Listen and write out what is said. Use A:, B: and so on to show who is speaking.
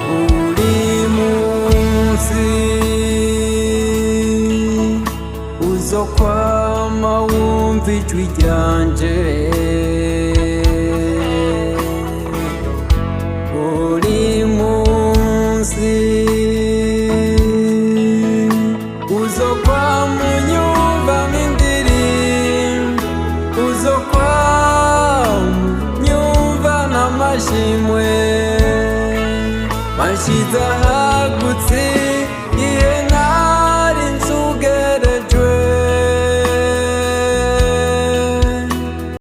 A: Buri munsi uzokwama wumva ijwi ryanje, buri munsi uzokwama unyumva nk'indirimbo, uzokwama unyumva n'amashimwe, washize ahagutse.